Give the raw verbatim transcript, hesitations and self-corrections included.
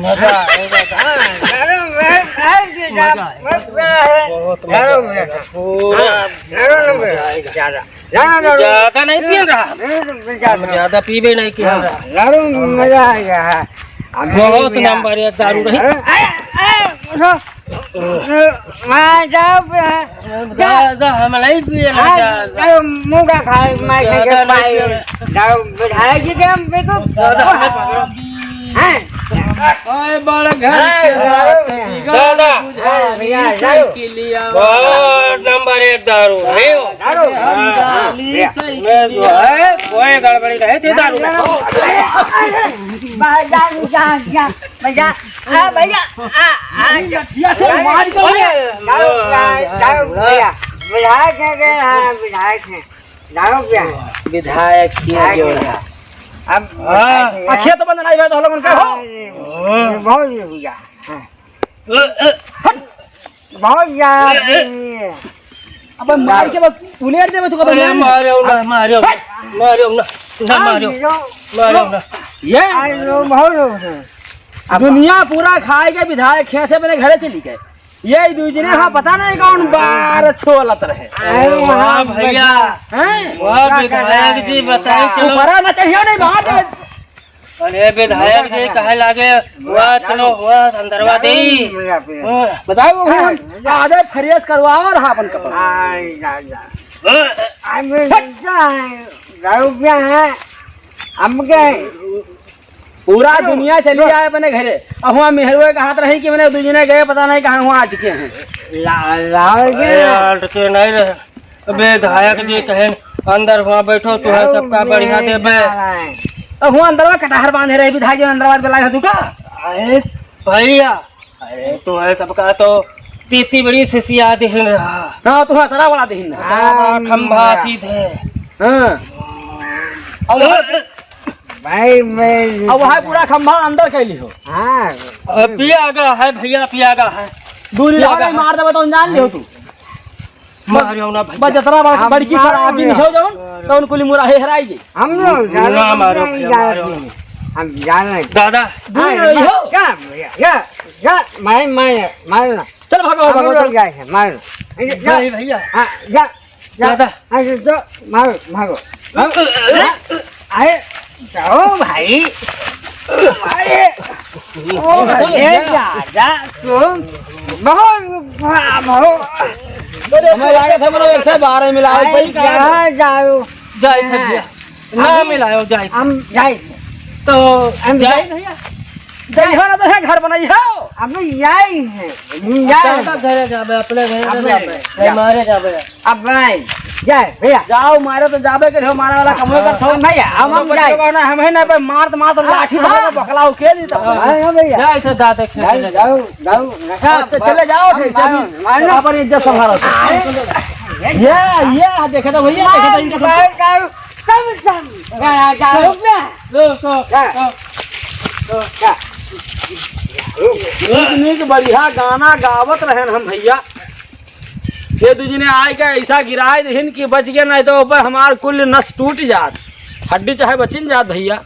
मजा आएगा। हाँ, दारू में, हर चीज का मजा आएगा। मत पिया है। बहुत मजा दारू में। आएगा। पूरा हाँ, दारू न पिया। मजा आएगा। ज्यादा। ज्यादा दारू। ज्यादा नहीं पिए रहा। नहीं, नहीं, ज्यादा। हम ज्यादा पीबे नहीं किए हाँ, रहा। दारू में मजा आएगा। अब बहुत नहीं पिया। नंबर एक दारू रही। अरे, अरे, अरे, उठो। मैं जाओ, जा, जा, हम नहीं पिए ना, हाँ, जा, जा। अरे, मुंह का खाए, मैं ज्यादा नहीं खाए। पिए। जाओ, विधायक जी के हम पे तो ज्यादा नहीं पकड़ो। हैं? आए बड़ घर हाँ, के जाओ। दादा। बुझा हाँ, भैया, ली जाओ। साइकिलिया। बहुत नंबर एक दारू, नहीं हो? दारू? हाँ, हाँ, भैया। मैं जो है, कोई गड़बड़ी नहीं थी दारू में। ना, ना। भैया, भैया, भैया। आ, भैया, आ, आ, ये लठिया से मार के अरे, जाओ, जाओ, जाओ, भैया। विधायक है के? हाँ, विधायक है। जाओ क्या? विधायक किया विधायक जो है। रहा। अब हाँ। विधायक है। आ, खेत बंद नहीं हुआ तो हम लोगन का हो। हाँ, ये, ये बहुत ये हुआ। हाँ। अ, अ, हट। बहुत ज्यादा ए, ए। पीनी है। अबे मार के बस उलेर देबे तू कदम अरे में। मारो ना, मारो ना, हट। मारो ना, ना हाँ, मारो, लो, मारो लो। ना। ये आई लो, बहुत लोग हैं। अब दुनिया पूरा खाए के विधायक खेत से अपने घरे चली गए। ये दुई जने हाँ, पता नहीं कौन बार छोलत रहे। अरे अरे वाह वाह भैया। भैया। हैं? वाह विधायक जी, बताई हाँ। चलो। ऊपरा ना चढ़ियो नहीं, बाहर अरे विधायक जी कहे लागे, हुआ चलो, हुआ अंदरवा दे। हाँ। बताओ, हाँ, आदत फ्रेश करवाओ रहा अपन कपड़ा। हाँ, जा, जा। हाँ। आ, मैं जा, दारू पिया है, हम गए। पूरा दुनिया चली आए अपने घरे। अब हुआ मेहरुए का हाथ रही कि मैंने दू जने गए, पता नहीं कहाँ हुआ अटके हैं। ला-, लाओगे? अरे, अटके नहीं रहे। अबे, विधायक जी कहे, "अंदर हुआ बैठो, तू है सबका बढ़िया देबे।" अब हुआ अंदरवा कटहर बांधे रहे, विधायक जी अंदरवा बेला है तू का? अरे भैया, अरे तू है सबका तो तीती बड़ी सिसिया दिहिन रहा। हाँ, तू हतरा बड़ा दिहिन रहा। हाँ, खंभा सीधे। हाँ। अब भाई, मैं अब वहाँ पूरा खंभा अंदर कैली हो। हाँ। अब पिया गा है भैया, पिया गा है। दूरी पिया रहो, गा नहीं है। मार देबे तो जान लियो तू। मारियो ना भैया। बस जतरा बड़-, हम बड़की मारो शराबी नहीं हो जवन, तो उनको लिए मुराहे हराई जी। हम लोग ना मारो नहीं भैया, जाते मारो। हैं। हम जाने। दादा। दूर हाँ, रही हो। क्या भैया? क्या? क्या? मार, मार, मार ना। चल भागो, हम भागो, लोग चल। जाए हैं, मार ना। जा। नहीं भैया। हाँ, जा। जा, दादा। हाँ, जा, जा, मारो, भागो। अरे, जाओ भाई। अरे, ओ, अरे, दादा, तुम बहुत खराब हो। अरे, हमें लागत है, मतलब, एक सौ बारह मिलाओ, अरे, भाई, कहाँ कहाँ जाओ? जाए थे हाँ। भैया। ना अभी मिलाओ, जाए थे। हम जाए थे। तो हम जाए जाए भैया। जइहो ना तो है घर बनाई हो। अब यही है। अब जाए। कहाँ घरे जाबे? अपने घरे अपने जाबे। घरे। हमारे जाबे। अब भाई, जाए भैया। जाओ, मारे तो जाबे के हो, मारे वाला कमवे कर थो। भैया, हम, हम बच्चे जाए। को ना, हम है ना पे मार तो मार तो हाँ, लाठी तो हाँ। बकलाओ के दी तो। हाँ, हाँ भैया। जाए से दाते खेत जाए, ले जाओ, जाओ, रखा। अच्छा, चले जाओ फिर, हम सभी मारो, मारो। अपन इज्जत संभालो। ये, ये, देखे तो भैया, देखे तो इनका सब। मार, मार, कम, कम। जा, जा, रुक ना। लो, लो, हाँ। लो, लो। हाँ। नीक, नीक बढ़िया गाना गावत रहन हम भैया। ये दू जने आए के ऐसा गिराए देहिन कि बच गए, नहीं तो ऊपर हमार कुल नस टूट जात, हड्डी चाहे बचिन जात भैया।